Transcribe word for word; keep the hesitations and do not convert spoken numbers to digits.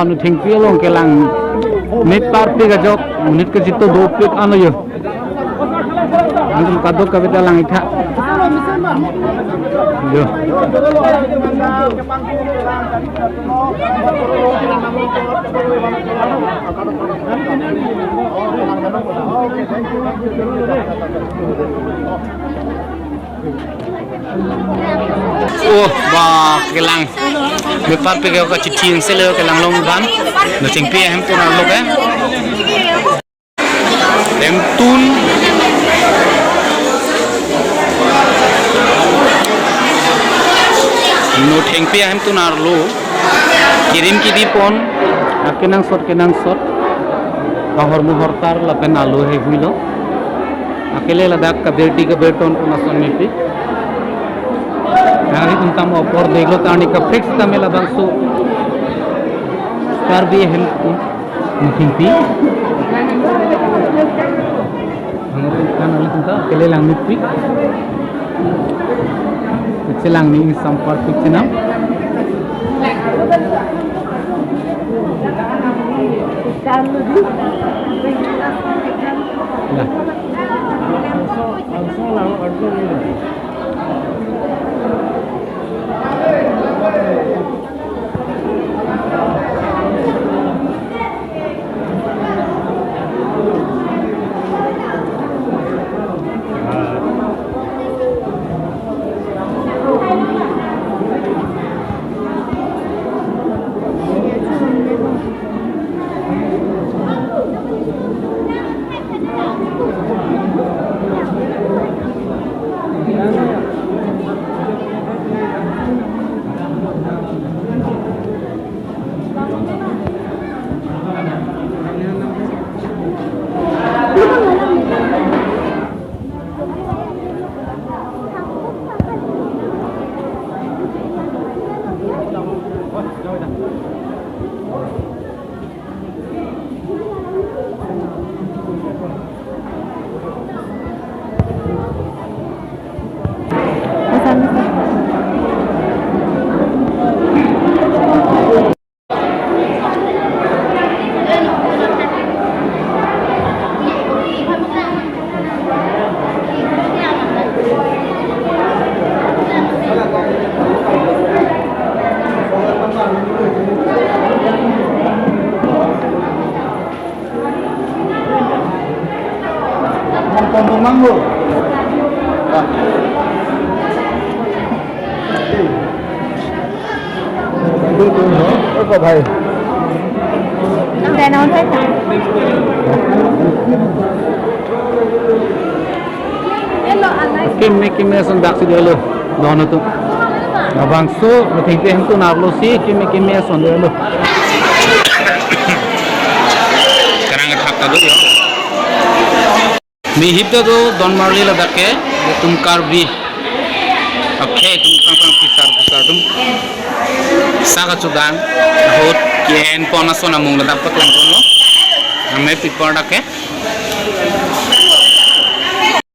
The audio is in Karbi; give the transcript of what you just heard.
Nothengpi along kelang mit parpik ajok, monit kachito dopik ano yo. Antum kadokave ta lang-ik tha. Yo. Oh, ba, kelang. Mit parpik ke kachithi selo kelang long abang. Nothengpi ahemtun arlo ke. Hemtun. Nothengpi ahemtun arlo. Kirim kidi pon. Akenangsot kenangsot. Ahormu ahortar lapen alo hehui lo. Akele ladak kabirti kabirton pon ason mepik. Nanglitum tame apor deglo ta arni kaprek sitame labangso Karbi ahem, hmm, nothengpi. Nanglitum ta akele lang mepik. Kechelangni ingsamparpik chenam. Ya. Mangko mangko. Oko bhai. Keme keme ason daksi dolo. Dono tu. Labangso, nothengpi ahemtun arlo si keme keme ason dolo. Karang thap ta do yo. Mihip ta do don marli ladak ke, tum Karbi. Akhei atum sang sang pisar pisar atum. Saka chudang, ahut ke-en pon ason amung ladak paklangponlo. Ame pipor dak ke.